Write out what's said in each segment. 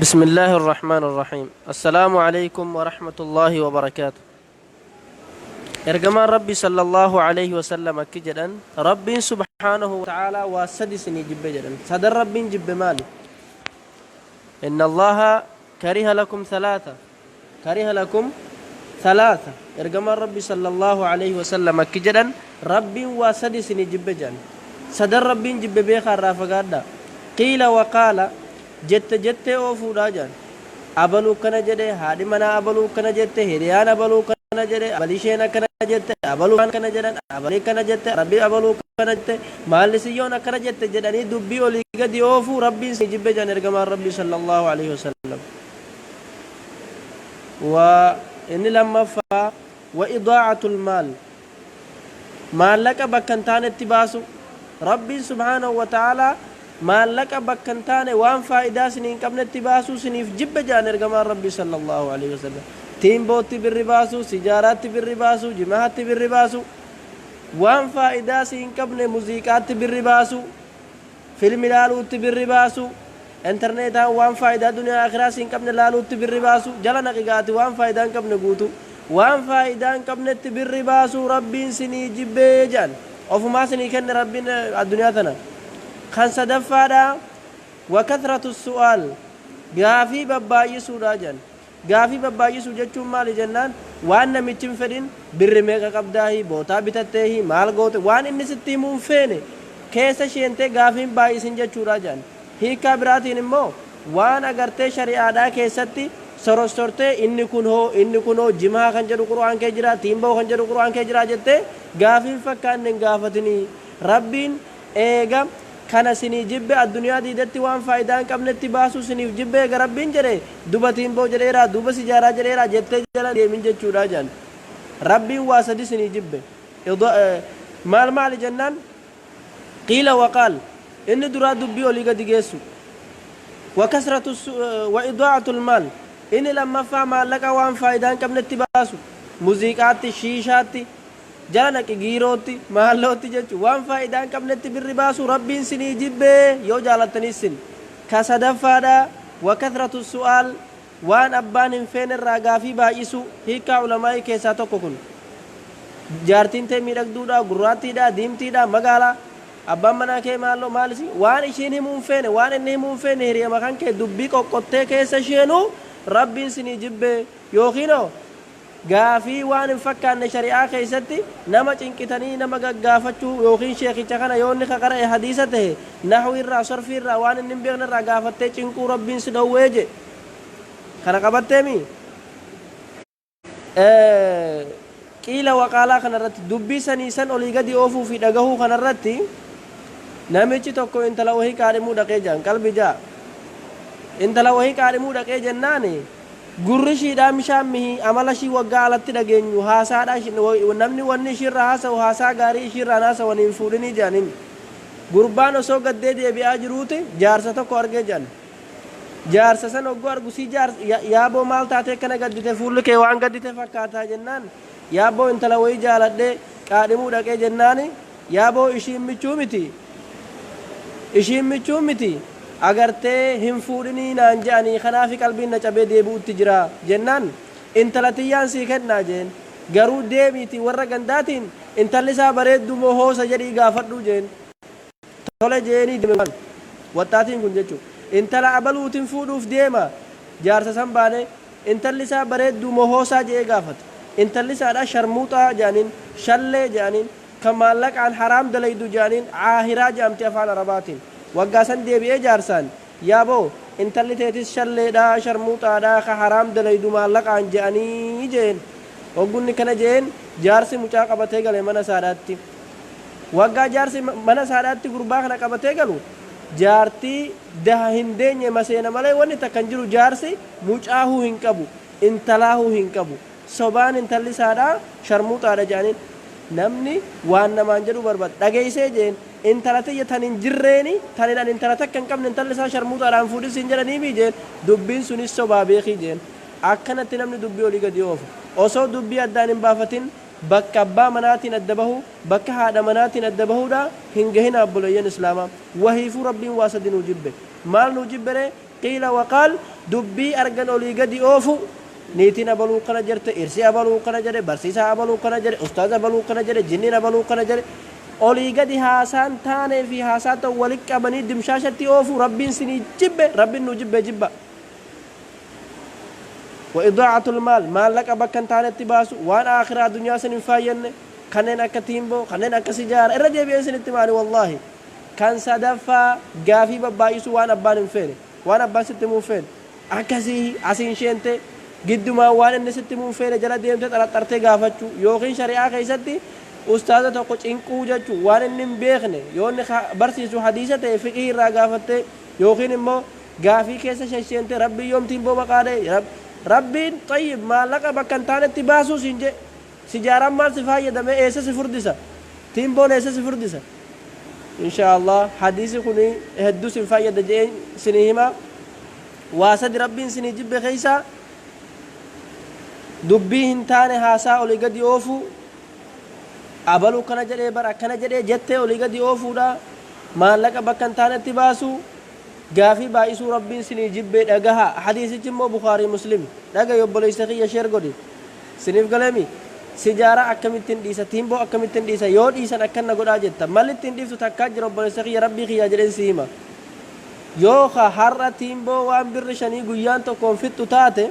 بسم الله الرحمن الرحيم السلام عليكم ورحمة الله وبركاته Ergamaan Rabbi sallallahu alayhi wasallam akki jedhan: Rabbiin subhaanahu wa ta'aalaa waa sadi isinii jibbe jedhan. Sadan Rabbiin jibbe maali? إن الله كره لكم ثلاثة، كره لكم ثلاثة. Ergamaan Rabbi sallallahu alayhi wasallam akki jedhan: Rabbiin waa sadi isinii jibbe jedhan. Sadan Rabbiin jibbe beekaa, irraa fagaadha. قيل وقال, jette jettee oofuudhaa jedhan. Abaluu kana jedhe, haadhi manaa abaluu kana jette, hiriyaan abaluu kana jedhe, abalisheen akkana jette, abaluu kana jedhan, abalii kana jette, Rabbi abaluu kana jette, maallisiyyoon akkana jette jedhanii dubbii olii gadi oofuu Rabbiin si jibbe jedhan ergamaan Rabbii sallallahu alaihi wasallam. Waa inni lammaffaa, وإضاعة المال, maallaqa bakka hin taanetti baasu. Rabbiin subhaanahu wa ta'aalaa maallaqa bakka hin taane, waan faayidaa isinii hin qabnetti baasuu isiniif jibbe jedhan ergamaan Rabbii sallallahu alaihi wasallam. Tiimbootti birri baasuu, sijaaraatti birri baasuu, jimaatti birri baasuu, waan faayidaa si hin qabne, muziiqaatti birri baasuu, filmi laaluutti birri baasuu, intarneetaan waan faayidaa duniyaa akhiraa si hin qabne laaluutti birri baasuu, jala naqigaati waan faayidaa hin qabne guutuu, waan faayidaa hin qabnetti birri baasuu Rabbiin sinii jibbee jedhan. Ofumaa sinii kenne Rabbiin addunyaa tana. Kan sadaffaadha, وكثرة السؤال, gaafii babbaay'isuudha jedhan. Gaafii babbaay'isuu jechuun maali jennaan, waan namichi hin fedhin, birri meeqa qabdaahi, bootaa bitatteehi, maal goote, waan inni sitti himuu hin feene keessa sheentee gaafiin baay'isin jechuudha jedhan. Hiikkaa biraatiin immoo waan agartee shari'aadhaa keessatti sorossortee, inni kun hoo, inni kun hoo, jimaa kan jedhu Qur'aan kee jira, tiimboo kan jedhu Qur'aan kee jira jettee gaafiin fakkaanne hin gaafatinii. Rabbiin eega kana sinii jibbe, addunyaa diidatti waan faayidaa hin qabnetti baasuu siniif jibbe eega Rabbiin jedhe, duba tiimboo jedheera, duba sijaaraa jedheera jettee jala deemin jechuudha jedhan. Rabbiin waa sadi sinii jibbe. Maal maali jennaan, قيل وقال, inni duraa dubbii olii gadi geessu, وكثرة وإضاعة المال, inni lammaffaa maallaqa waan faayidaa hin qabnetti baasu, muziiqaatti, shiishaatti, jala naqi giirootti, maallootti jechu, waan faayidaa hin qabnetti birri baasu Rabbiin sinii jibbee yoo jaalattanis sin. Ka sadaffaadha, وكثرة السؤال, waan abbaan hin feene irraa gaafii baay'isu. Hiikkaa ulamaa'ii keessaa tokko kun. Jaartiin tee miidhagduudha, gurraattiidha, diimtiidha, magaalaa, abbaan manaa kee maalloo maalisi, waan ishiin himuu hin feene, waan inni himuu hin feene, hiriyama kan kee dubbii qoqqottee keessa isheenuu Rabbiin sinii jibbee. Yookiinoo gaafii waan hin fakkaanne shari'aa keessatti nama cinqitanii nama gaggaafachuu, yookiin sheekicha kana yoo inni kaqara'e hadiisa tahe, naxwi irraa, sorfii irraa, waan inni hin beekne irraa gaafattee cinquu Rabbiin si dhowwee je. Kana qabatteemi. قيل وقال kanarratti, dubbii sanii san olii gadi oofuu fi dhagahuu kanarratti, namichi tokko intala wahii qaadhimuu dhaqee jedhan. Qalbi jaa, intala wahii qaadhimuu dhaqee jennaani, gurri ishiidhaa mishaan mihii, amala ishii waggaa alatti dhageenyu, haasaadha namni wanni ishiirraa haasa'u haasaa gaarii ishiirraan haasa'an hin fuudhinii jedhaniin. Gurbaan osoo gaddee deebi'aa jiruuti jaarsa tokko argee jedhan. Jaarsa san hogguu argu, "Si jaarsa, yaaboo, maal taatee akkana gaddite? Fuulli kee waan gaddite fakkaataa?" jennaan, "Yaaboo, intala wayii jaaladhee qaadhimuu dhaqee jennaani, yaaboo, ishiin michuu miti, ishiin michuu miti, agartee hin fuudhinii naan je'anii, kanaafi qalbiin na cabee deebi'utti jira" jennaan, "Intala tiyyaan sii kennaa jeen, garuu deemiiti warra gandaatiin intalli isaa bareedduu moo hoosa jedhii gaafadhuu" jeen. "Tole" jeenii deeme. Waxxaatiin kun jechuun intala abaluutiin fuudhuuf deema. Jaarsa san baane, intalli isaa bareedduu moo hoosaa jedhee gaafate. Intalli isaadha sharmuuxaa jedhaniin, shallee jedhaniin, kan maallaqaan haraam dalaydu jedhaniin, caahiraa jedhamti afaan Arabaatiin. Waggaa san deebi'ee jaarsaan, "Yaaboo, intalli teetis shalleedha, sharmuuxaadha, ka haraam dalaydu maallaqaan jedhanii" jeen. Hoggunni kana jeen, jaarsi mucaa qabatee gale mana isaadhaatti. Waggaa jaarsi mana isaadhaatti gurbaa kana qabatee galu, jaartii daha hin deenye maseena malee wanni takka hin jiru. Jaarsi mucaahuu hin qabu, intalaahuu hin qabu. Sobaan intalli isaadhaa sharmuuxaadha jedhaniin. Namni waan namaan jedhu barbaada dhageessee jeen, "Intala tiyya tan hin jirreeni, tan hin intala takka hin qabne, intalli isaa sharmuuxaadhaan fuudhis hin jedhaniimi" jeen. "Dubbiin sunis sobaa beekii" jeen. Akkanatti namni dubbii olii gadi oofu osoo dubbii addaan hin baafatin bakka abbaa manaatiin adda bahu, bakka haadha manaatiin adda bahuudha hin gahin. Abboleeyyan Islaamaa, wahiifuu Rabbiin waa sadi nuu jibbe. Maal nuu jibbere? Qiila waqaal, dubbii argan olii gadi oofu. Niitiin abaluu kana jette, irsi abaluu kana jedhe, barsiisaa abaluu kana jedhe, ustaaza abaluu kana jedhe, jinniin abaluu kana jedhe, olii gadi haasaan taanee fi haasaa ta'u walitti qabanii dimshaashatti oofu. Rabbiin sinii jibbe, Rabbiin nu jibbe jibba. Wa idaacatul maal, maallaqa bakka hin taanetti baasu, waan aakhiraa addunyaa sin hin faayyanne, kanneen akka tiimboo, kanneen akka sijaara. Irra deebi'een sinitti maali? Wallaahi, kan sadaffaa gaafii babbaay'isuu, waan abbaan hin feene, waan abbaan sitti himuu hin feene, akkasii asiin sheente giddumaan waan inni sitti himuu hin feene jala deemte xaraxxartee gaafachuu, yookiin shari'aa keessatti ustaaza tokko cinquu jechuu. Waan inni hin beekne, yoo inni barsiisu hadiisa ta'e, fiqhii irraa gaafattee, yookiin immoo gaafii keessa shesheente, Rabbiin yoom tiimboo maqaa dha'e? Rabbiin xayyib maallaqa bakka hin taanetti baasuu siin jee. Sijaaraan maal si fayyadame? Eessa si furdisa? Tiimboon eessa si furdisa? Insha Allah, hadiisi kun hedduu sin fayyada je'een sinii hima. Waa sadi Rabbiin sinii jibbe keessaa: dubbii hin taane haasaa olii gadi oofuu, abaluu kana jedhee bara akkana jedhee jettee olii gadi oofuudha, maallaqa bakka hin taanetti baasuu, gaafii baay'isuu. Rabbiin sinii jibbee dhagaha. Hadiisichi immoo Bukaarii Muslim. Dhagahi obboleessa kiyya, share godhi. Siniif galeemi? Sijaaraa akkamittiin dhiisa? Tiimboo akkamittiin dhiisa? Yoo dhiisan akkanna godhaa jetta. Malli ittiin dhiiftu takkaa jira, obboleessa kiyya. Rabbii kiyyaa jedheen si hima, yoo ka har'a tiimboo waan birri 5 guyyaan tokkoon fixxu taate,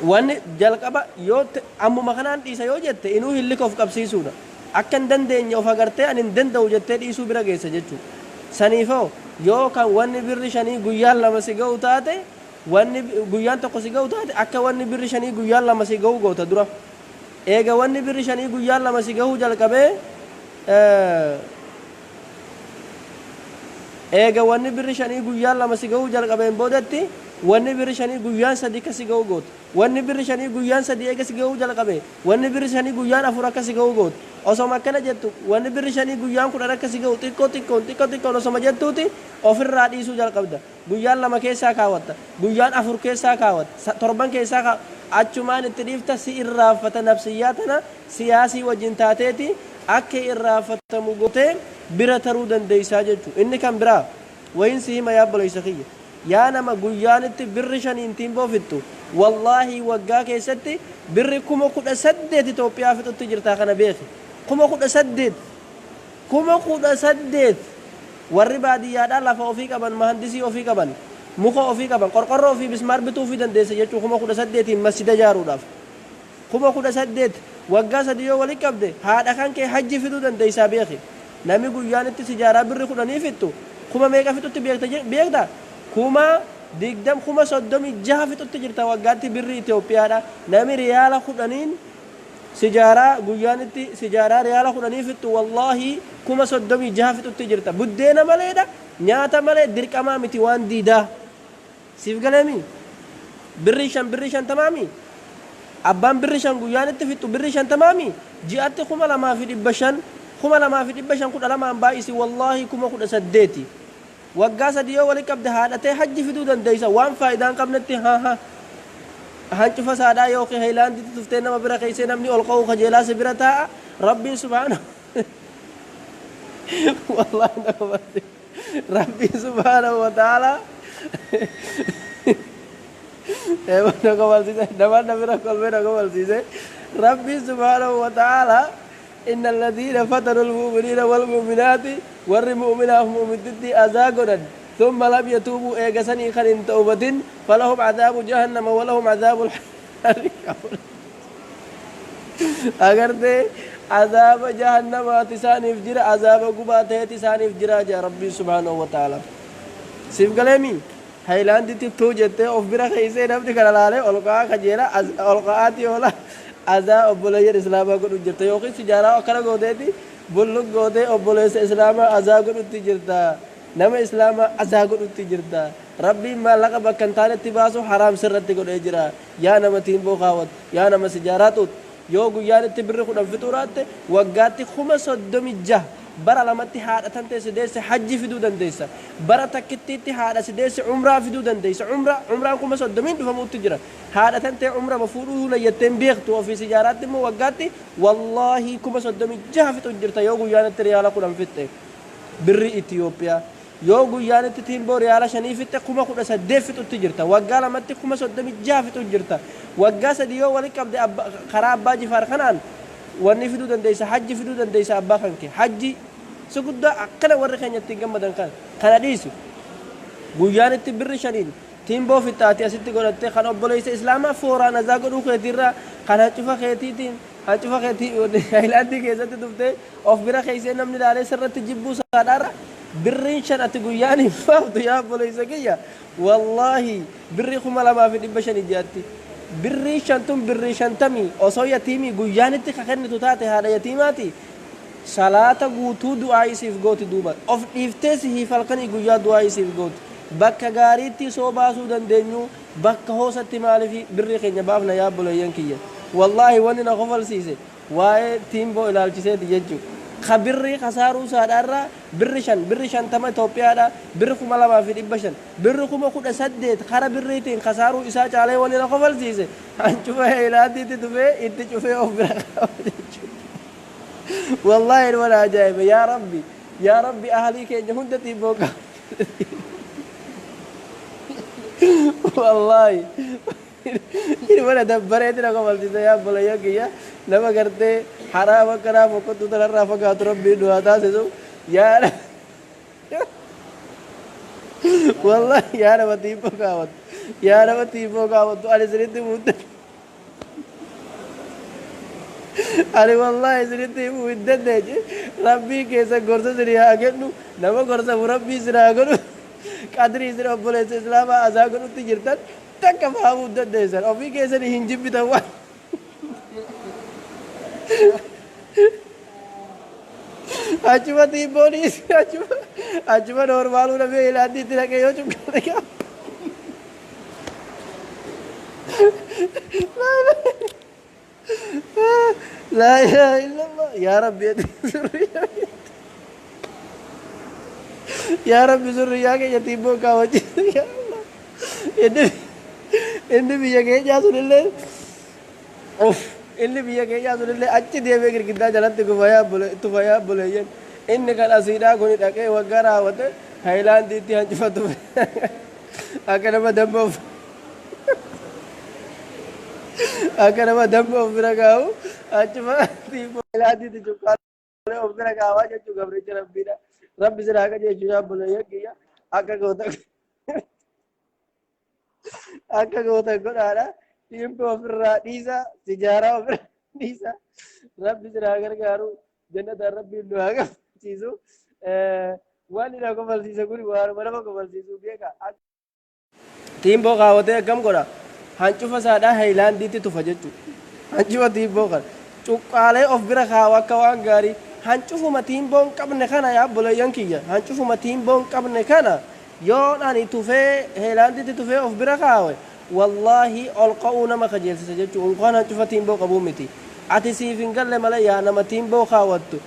wanni jalqaba yoo ammuma kanaan dhiisa yoo jette, inuu hillika of qabsiisuudha. Akka hin dandeenye of agartee, ani hin danda'u jettee dhiisuu bira geessa jechuudha. Saniifoo yoo kan wanni birri 5 guyyaan 2 si ga'u taate, wanni guyyaan 1 si ga'u taate, akka wanni birri 5 guyyaan 2 si ga'u goota dura. Eega wanni birri 5 guyyaan 2 si gahuu jalqabee, eega wanni birri 5 guyyaan 2 si gahuu jalqabeen boodatti, wanni birri 5 guyyaan 3 akka si ga'u goota. Wanni birri 5 guyyaan 3 eega si gahuu jalqabe, wanni birri 5 guyyaan 4 akka si ga'u goota. Osoma akkana jettu, wanni birri 5 guyyaan 10 akka si ga'u, xiqqoo xiqqoon, xiqqoo xiqqoon osoma jettuuti ofirraa dhiisuu jalqabda. Guyyaan 2 keessaa kaawwatta, guyyaan 4 keessaa kaawwatta, torban keessaa kaawwatta, achumaan itti dhiifta. Si irraanfata. Nafsiyyaa tana siyaasii wajjin taateeti akka irraanfatamu gootee bira taruu dandeessaa jechuudha. Inni kan biraa wayin si hima, yaa obboleessa kiyya. Yaa nama guyyaanitti birri 5n tiimboo fixxu, wallaahi, waggaa keessatti birri 18,000 Itoophiyaa fixutti jirtaa. Kana beeki. 18,000, 18,000. Warri baadiyyaadhaa lafa ofii qaban, mahandisii ofii qaban, muka ofii qaban, qorqorroo ofii bismaar bituu ofii dandeessa jechuu 18,000n masjida ijaaruudhaaf. 18,000 waggaa 3 yoo walitti qabde, haadha kan kee hajji fiduu dandeessaa beeki. Namni guyyaan itti sijaaraa birri 10 fixxu kuma meeqa fixutti beekta? Beekta? 20,000, 36,000 fixutti jirta waggaatti birri Itoophiyaadha. Namni riyaala 10n sijaaraa, guyyaan itti sijaaraa riyaala 10 fixxu, wallaahi, 36,000 fixutti jirta. Buddeena maleedha, nyaata malee dirqamaa miti. Waan diidaa siif galeemi? Birrii 5, birrii 50mi? Abbaan birrii 5 guyyaan itti fixxu birrii 50mi? Ji'atti 2,500. 2,500 12n baay'isi, wallaahi, 18,000. Waggaa 3 yoo walitti qabde, haadhatee hajji fiduu dandeessa. Waan faayidaa hin qabnetti ha ha hancufa saadhaa yookiin heeyilaanditti tuftee nama bira keessee, namni ol qa'uu kajeelaa si bira taa'a. Rabbiin subhaana, wallaahi nama barsiisa. Rabbiin subhaanahu wa ta'ala na kobalsiise, nama na bira kolfee na kobalsiise. Rabbiin subhaanahu wa ta'ala إن الذين فتنوا المؤمنين والمؤمنات, warri mu'minaaf mu'mintitti azaa godhan, ثم لم يتوبوا, eega sanii kan hin tawbatin, فلهم عذاب جهنم ولهم عذاب الحريق. Agartee, azaaba jahannamaati isaaniif jira, azaaba gubaa ta'eeti isaaniif jira jaa Rabbiin subhaanahu wa ta'ala. Siif galeemi? Haayilaanditti tuu jettee of bira keessee, namni kana laalee ol ka'aa kajeela, ol ka'aatii oola, azaa obboleeyyan islaamaa godhu jirta. Yookiin sijaaraa akkana gooteeti bulluq gootee obboleessa islaamaa azaa godhutti jirta, nama islaamaa azaa godhutti jirta. Rabbiin maallaqa bakka hin taanetti baasu haraam sirratti godhee jira. Yaa nama tiimboo kaawwatu, yaa nama sijaaraa xuuxu, yoo guyyaan itti birri 10 fixuu raatte, waggaatti 36,000. Bara lamatti haadha tantee si deesse hajji fiduu dandeessa. Bara takkittiitti haadha si deesse umraa fiduu dandeessa. Umraa, umraan 30,000n dhufamuutti jira. Haadha tantee umra fuudhuu nayyatteen beektu ofii sijaaraatti immoo waggaatti, wallaahi, 36,000 fixu jirta yoo guyyaan itti riyaala 10 fixxe, birri Itiyoophiyaa. Yoo guyyaanitti tiimboo riyaala shanii fixxe 18,000 fixutti jirta. Waggaa lamatti 36,000 fixu jirta. Waggaa 3 yoo wali qabde karaa Abbaa Jifaar kanaan wanni fiduu dandeessa, hajji fiduu dandeessa abbaa kan kee. Hajji si guddaa akkana warri keenya ittiin gammadan kana. Kana dhiisu. Guyyaanitti birri shaniin tiimboo fixxaati asitti godhattee kan obboleessa Islaamaa fooraan azaa godhuu keetiirraa kan hancufa keetiitiin hancufa keetii Haayilaandii keessatti tuftee of bira keessee namni ilaalee sirratti jibbuu saadhaarra birriin 5 ati guyyaan hin baaftu yaa obboleessa kiyya, wallaahi birrii 2500 ji'atti. Birrii 5 tun birrii 50 osoo yatiimii guyyaanitti ka kennitu taate haadha yatiimaati salaata guutuu du'aa'ii siif gooti, duuba of dhiiftee sihiif halkanii guyyaa du'aa'ii siif gooti. Bakka gaariitti osoo baasuu dandeenyuu bakka hoosatti maaliif birrii keenya baafna yaa obboleeyyan kiyya? Wallaahi wanni na kofalsiise waa'ee tiimboo ilaalchiseeti jechu. Ka birrii kasaaruu saadhaarraa birri 5, birri 50 Itoophiyaadha, birri 2500, birri 18,000 kara birriitiin kasaaruu isaa caalee wanni na kofalsiise hancufa Heeylaandiitti tufee itti cufee of bira qaba jechuudha. Wallaahi inuma na ajaa'ibe. Yaa Rabbi, yaa Rabbi, ahlii keenya hunda tiimboo qaba. Wallaahi inuma na dabbareeti na kofalsiise. Yaa obboleeyyan kiyya, nama gartee haraama akkanaa fokkottuu tanarraa fagaatu Rabbiin nu haa taasisu. Yaa wallaahi yaa nama tiimboo kaawwattu, yaa nama tiimboo kaawwattu, ani isinitti muuddan, ani wallaahi isinitti himuu hin dandeenye. Rabbiin keessan gorsa isinii haa kennu, nama gorsamu Rabbii isin haa godhu. Qadrii isin obboleessa Islaamaa azaa godhutti jirtan takka fahamuu hin dandeessan. Ofii keessanii hin jibbitan waan achuma tiimboonis achuma noormaaluu dhabee ilaandiitti dhaqee yoo cuqqaale qaba. Laa ilaaha illallah. Yaa Rabbi, ati zurriyaa, yaa Rabbi, zurriyaa keenya tiimboo kaawwachiisu yaa Allah. Inni biyya keenyaa sunillee uff, inni biyya keenyaa sunillee achi deemee girgiddaa jalatti gufayaa bule tufayaa buleeyyan. Inni kan asiidhaa kuni dhaqee waggaa raawwate Haayilaandiitti hancifatu akka nama damma of akka nama damma of bira kaa'u achuma tiimboo Haayilaandiitti cuqqaalee of bira kaa'aa jechuu gabricha Rabbiidha. Rabbi sirraa qajeelchu yaa obboleeyyan kiyya, akka goota akka gootan godhaadha. Tiimboo ofirraa dhiisa, sijaaraa ofirraa dhiisa. Rabbi sirraa gargaaru, jannataan Rabbiin nu haa gammachiisu. Waan inni na kofalsiise kun waanuma nama kofalsiisu beeka. Tiimboo kaawwatee akkam godha? Hancufa isaadhaa Haayilaandiitti tufa jechuudha. Hancufa tiimboo kana cuqqaalee of bira kaawa akka waan gaarii. Hancufuma tiimboo hin qabne kana, yaa obboleeyyan kiyya, hancufuma tiimboo hin qabne kana yoon ani tufee Haayilaandiitti tufee of bira kaawe, wallaahi ol ka'uu nama kajeelsisa jechuudha. Unkaan hancufa tiimboo qabuu miti. Ati siif hin galle malee, yaa nama tiimboo kaawwattu.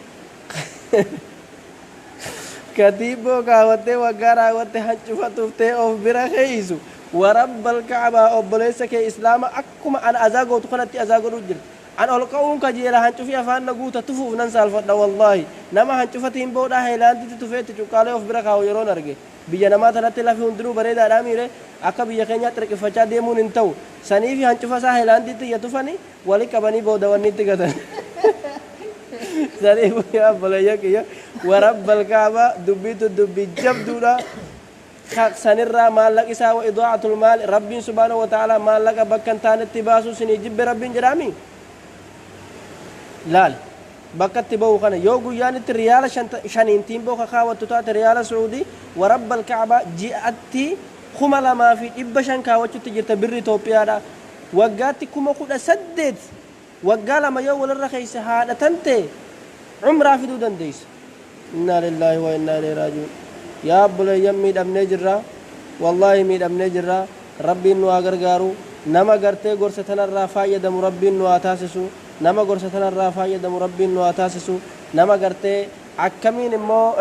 Ka tiimboo kaawwattee waggaa raawwatte hancufa tuftee of bira keeysu. Warabbal ka'abaa, obboleessa kee Islaama akkuma ana azaa gootu kanatti azaa godhuu jirta. An ol ka'uun kajeela, hancufi afaan na guuta, tufuuf nan saalfadha wallaahi. Nama hancufa tiimboodhaa Haayilaanditti tufee itti cuqqaalee of bira kaawu yeroon arge. Biyya namaa tanatti lafi hundinuu bareedaadhaa miire, akka biyya keenyaa xirqiffachaa deemuun hin ta'u. Saniifi hancufa isaa Haayilaandiitti iyya tufani wali qabanii booda wanni itti gatan. Saniifuu yaa obboleeyyan kiyya, warabbal ka'abaa, dubbiin tun dubbii jabduudha. Ka sanirraa maallaqi isaa wa idaa'atul maal, Rabbiin subhaanahu wa ta'aalaa maallaqa bakka hin taanetti baasuu sinii jibbe Rabbiin jedhaami. Laal bakka itti bahu kana, yoo guyyaan itti riyaala shaniin tiimboo ka kaawwattu taate, riyaala Su'uudii, warabbal ka'abaa, ji'atti 2500 kaawwachutti jirta birri Itoophiyaadha. Waggaatti 18,000, waggaa 2 yoo walirra keeyse haadha tantee umraa fiduu dandeeysa. Innaa lillaahi wa innaa ilayhi raaji'uun. Yaa obboleeyyan, miidhamnee jirra. Wallaahi miidhamnee jirra. Rabbiin nu haa gargaaru. Nama gartee gorsa tanarraa faayyadamu Rabbiin nu haa taasisu. Nama gorsa tanarraa faayyadamu Rabbiin nu haa taasisu. Nama gartee akkamiin immoo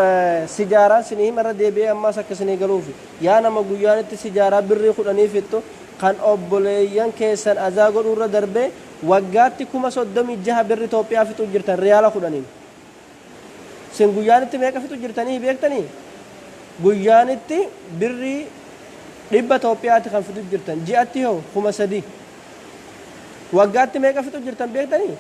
sijaaraan sinii hima irra deebi'ee ammaas akka isinii galuufi. Yaa nama guyyaanitti sijaaraa birrii kudhanii fixxu, kan obboleeyyan keessan azaa godhuurra darbee waggaatti 36,000 birri Itoophiyaa fixuu jirtan riyaala kudhaniin. Isin guyyaanitti meeqa fixu jirtanii beektanii? Guyyaanitti birrii 100 Toophiyaati kan fixu jirtan. Ji'atti hoo 3000. Waggaatti meeqa fixu jirtan beektanii?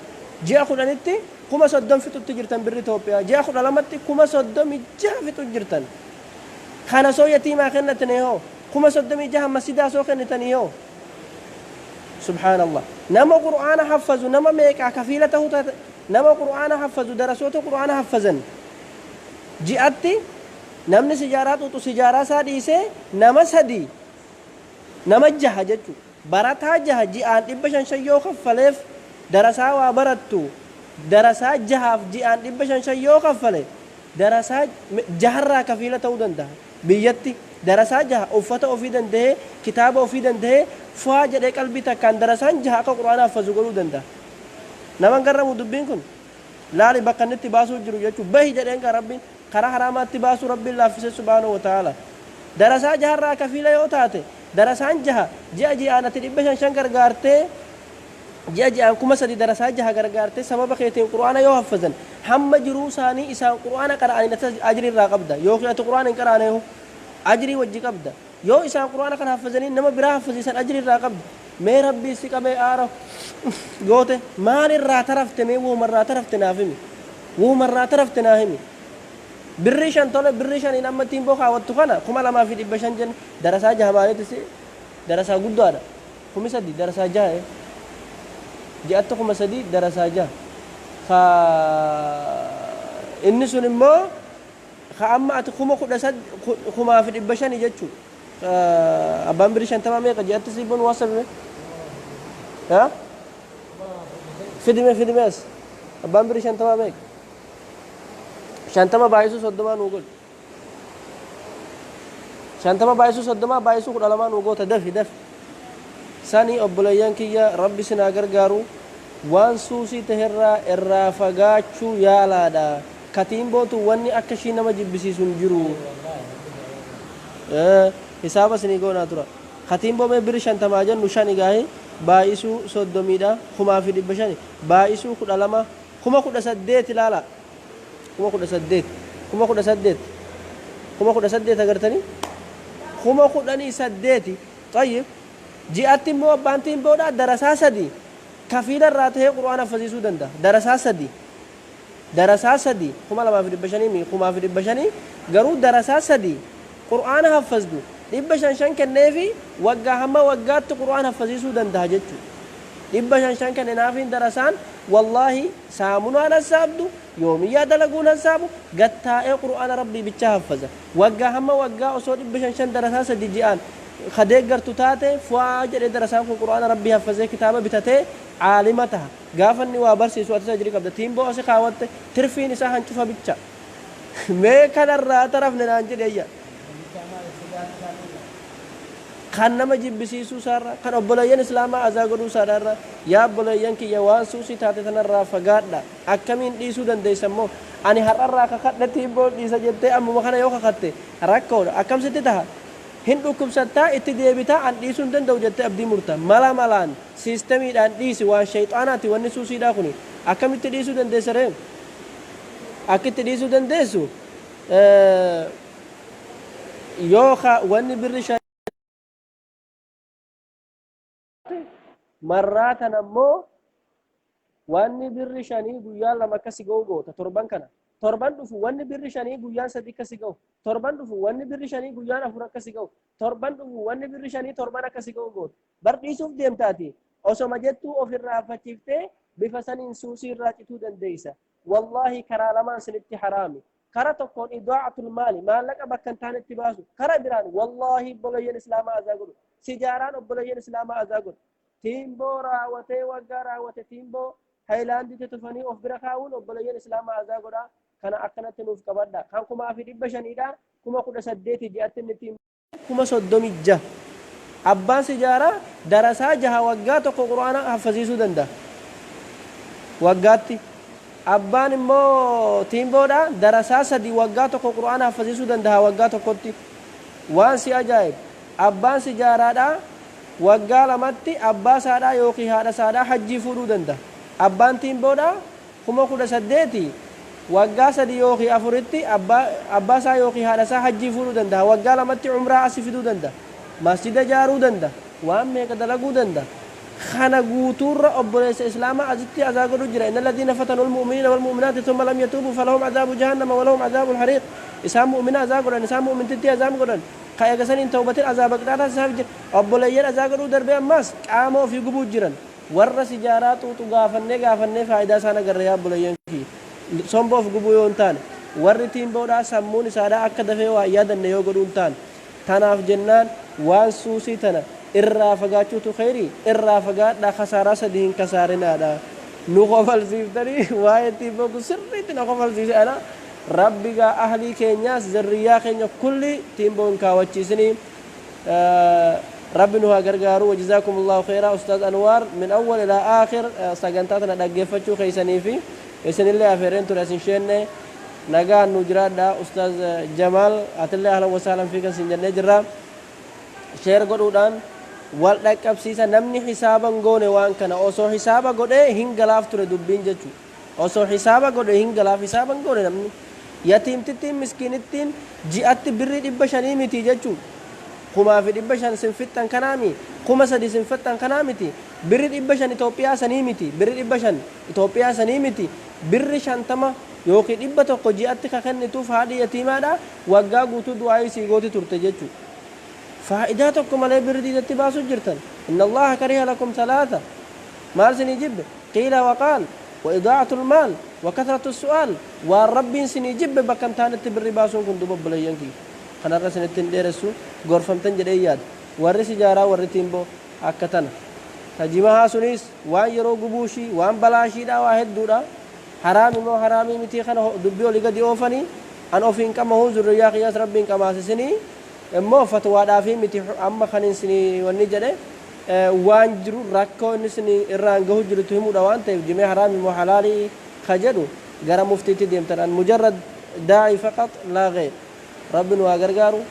Ji'a 10tti 30,000 fixutti jirtan birri Toophiyaa. Ji'a 12tti 36,000 fixu jirtan. Kana soo yatiimaa kennatanii hoo? 36,000 masjidaa soo kennitanii hoo? Subhaanallah. Nama Qur'aana haffazu nama meeqaa kafiila ta'uu taate, nama Qur'aana haffazu, darasoota Qur'aana haffazan ji'atti namni sijaaraa xuuxu sijaaraa isaa dhiisee nama 3, nama jaha jechuudha. Barataa jaha ji'aan 500 shan yoo kaffaleef, darasaa waa barattu darasaa jahaaf ji'aan 500 shan yoo kaffale, darasaa jaharraa kafiila ta'uu danda'a. Biyyatti darasaa jaha uffata ofii dandahee, kitaaba ofii dandahee, fuaa jedhee qalbii takkaan darasaan jaha akka Qur'aana haffazu godhuu danda'a. Nama hin garramu dubbiin kun? Laali bakka inni itti baasuu jiru jechuu. Bahi jedheen kaa Rabbiin karaa haraamaatti baasuu Rabbiin laaffise subhaanahu wa ta'aala. Darasaa jaharraa kafiila yoo taate, darasaan jaha ji'a ji'aan ati 500 shan gargaartee, ji'a ji'aan 3000 darasaa jaha gargaartee sababa keetiin Qur'aana yoo haffazan, hamma jiruu isaanii isaan Qur'aana qara'aniin atis ajrii irraa qabda. Yookiin ati Qur'aana hin qaraaneehu ajrii wajji qabda. Yoo isaan Qur'aana kana haffazanii nama biraa haffaziisan ajrii irraa qabda. Mee Rabbii si qabee aara goote maal irraa tarafte? Mee wahuma irraa tarafte naaf himi. Wahuma irraa tarafte naa himi. Birrii 5 tole, birrii 5n amma ittiin boo kaawwattu kana 2500 jenne, darasaa jaha maalitti si darasaa guddaadha. 3000 darasaa jaha, ji'atti 3000 darasaa jaha. Ka inni sun immoo ka amma ati 15,500 jechuu. Abbaan birrii 50 meeqa ji'atti sii bonu waasabime? Ha? Fidime, fidime as. Abbaan birrii 50 meeqa? 50 baay'isuu 30 nuu godhi. 50 baay'isuu 30 baay'isuu 12 nuu goota, dafi dafi. Sani obboleeyyan kiyya, Rabbi isin haa gargaaru. Waan suusii taherraa irraa fagaachuu yaalaadha. Katiin bootu wanni akka ishii nama jibbisiisu hin jiru. Hisaaba isinii goonaa tura. Katiin boo mee birri 50 jennu, shani gaahi baay'isuu 30dha, 5,500 baay'isuu 12, 18,000. Ilaala, 18,000, 18,000, 18,000 agartanii, 18,000. Xayyib, ji'atti immoo abbaan tiimboodhaa darasaa sadi kafiila irraa tahee Qur'aana haffasiisuu danda'a. Darasaa sadi, darasaa sadi, 2500 mi 5,500, garuu darasaa sadi Qur'aana haffazdu 500 shan kenneefi waggaa hamma waggaatti Qur'aan haffasiisuu dandaha jechu. 500 shan kenninaafiin darasaan wallaahi saamunaan hassaabdu, yoomiyyaa dalaguun hassaabu, gad taa'ee Qur'aana Rabbii bichaa haffaza. Waggaa hamma waggaa osoo 500 shan darasaa sadi ji'aan ka deeggartu taate, fu'aa jedhee darasaan kun Qur'aana Rabbii haffazee kitaaba bitatee aalima taha. Gaafa inni waa barsiisu atis ajrii qabda. Tiimboo asi kaawatte tirfiin isaa hancufa bicha. Mee kanarraa tarafne naan jedhi ayya. Kan nama jibbisiisuu isaarraa, kan obboleeyyan Islaamaa azaa godhuu isaadhaarraa, yaa obboleeyyan kiyya, waan suusii taate tanarraa fagaadha. Akkamiin dhiisuu dandeessa immoo? Ani har'arraa kakadhe tiimboon dhiisa jettee ammuma kana yoo kakatte rakkoodha. Akkam sitti taha? Hin dhukkubsattaa, itti deebitaa, an dhiisuu hin danda'u jettee abdii murta. Mala malaan, siistemiidhaan dhiisi, waan sheyxaanaati wanni suusiidhaa kuni. Akkamitti dhiisuu dandeessa ree? Akki itti dhiisuu dandeessu, yoo ka wanni birri marraa tana immoo wanni birri shanii guyyaan lama akka si ga'u goota torban kana. Torban dhufu wanni birri shanii guyyaan sadi akka si ga'u. Torban dhufu wanni birri shanii guyyaan afur akka si ga'u. Torban dhufu wanni birri shanii torban akka si ga'u goota. Bar dhiisuuf deemtaati. Osoma jettuu of irraanfachiiftee bifa saniin suusii irraa cituu dandeessa. Wallaahi karaa lamaan sinitti haraami. Kara tokkoon idaa'atul maali, maallaqa bakka hin taanetti baasu. Kara biraan wallaahi obboleeyyan Islaamaa azaa godhu. Sijaaraan obboleeyyan Islaamaa azaa godhu. Tiimboo raawwatee waggaa raawwate tiimboo Hayilaandiitti tufanii of bira kaa'uun obboleeyyan Islaamaa azaa godha. Kana akkanatti nuuf qabadha. Kan 5,500dha, 18,000 ji'atti inni tiimboo. 36,000. Abbaan sijaaraa darasaa jaha waggaa tokko Qur'aana haffaziisuu danda'a. Waggaatti. Abbaan immoo tiimboodha darasaa sadi waggaa tokko Qur'aana haffaziisuu danda'a waggaa tokkotti. Waan si ajaa'ibu, abbaan sijaaraadha waggaa lamatti abbaa isaadhaa yookiin haadha isaadhaa hajjii fuudhuu danda'a. Abbaan tiimboodha 18,000. Waggaa sadi yookii afuritti abbaa abbaa isaa yookii haadha isaa hajjii fuudhuu dandaha. Waggaa lamatti umraa asi fiduu dandaha. Masjida jaaruu dandaha. Waan meeqa dalaguu dandaha. Kana guutuurra obboleessa islaamaa asitti azaa godhu jira. Inna alladhiina fatanul mu'miniina wal mu'minaati thumma lam yatuubu falahum azaabu jahannama walahum azaabul hariiq. Isaan mu'mina azaa godhan, isaan mu'mintittii azaab godhan. Ka eega saniin tawbatin azaaba qixaataa isaaf jira. Obboleeyyan azaa godhuu darbee ammaas qaama ofii gubuu jiran. Warra sijaaraa xuuxu gaafannee gaafannee faayidaa isaa hin agarre yaa obboleeyyan kiyya. Somba of gubuu yoo hin taane. Warri tiimboodhaa sammuun isaadhaa akka dafee waa hin yaadanne yoo godhuu hin taane. Tanaaf jennaan waan suusii tana irraa fagaachuutu kheyrii irraa fagaadhaa kasaaraa sadi hin kasaarinaadha. Nu kofalsiiftanii waa'een tiimboo kun sirriitti na kofalsiise ana. Rabbi gaa ahlii keenyaas zerriyyaa keenya kulli tiimboo hin kaawachiisinii. Rabbi nu haa gargaaru. Wajazaakumullahu kheyraa Ustaaz Anwaar min awwal ilaa aakhir sagantaa tana dhaggeeffachuu keeysanii fi isinillee afeereen ture as hin sheenne nagaan nu jiraadha. Ustaaz Jamaal, atillee ahlan wasahlan fiikan sin jennee jirra. Share godhuudhaan wal dhaqqabsiisa. Namni hisaaba hin goone waan kana osoo hisaaba godhee hin galaaf ture dubbiin jechu. Osoo hisaaba godhe hin galaaf. Hisaaba hin goone namni. Yatiimtittiin miskiinittiin ji'atti birrii 500 miti jechu. 1500 sin fixxan kanaa mi? 3000 sin fixxan kanaa miti? Birri 500 Itoophiyaa sanii miti? Birri 500 Itoophiyaa sanii miti? Birri 50 yookiin 100 ji'atti ka kennituuf haadhi yatiimaadha waggaa guutuu du'aa'ii sii gooti turte jechu. Faayidaa tokko malee birri diidatti baasuu jirtan. Inna Allaaha kariha lakum salaasa. Maal sinii jibbe? Qiila wa qaal, wa idaa'atul maal, wa kathratu su'aal. Waan Rabbiin sinii jibbe bakka hin taanetti birrii baasuun kun. Duuba obboleeyyan kiyya, kanarra isinitti hin dheeressu, gorfamtan jedheen yaada. Warri sijaaraa, warri tiimboo akka tana ta jimahaa suniis waan yeroo gubuushii, waan balaashiidhaa, waa hedduudha. Haraami moo haraamii mitii kana dubbii olii gadi oofanii an ofiin qamahuu, zurriyyaa kiyyaas Rabbiin qamaasisinii. Immoo fatwaadhaafii miti amma kanin sinii wanni jedhe, waan jiru rakkoo inni isin irraan gahu jirutu himuudha waan ta'eef. Jimee haraami moo halaalii ka jedhu gara muftiitti deemtan. An mujarrad daa'ii faqat laa geyr. Rabbi nu haa gargaaru.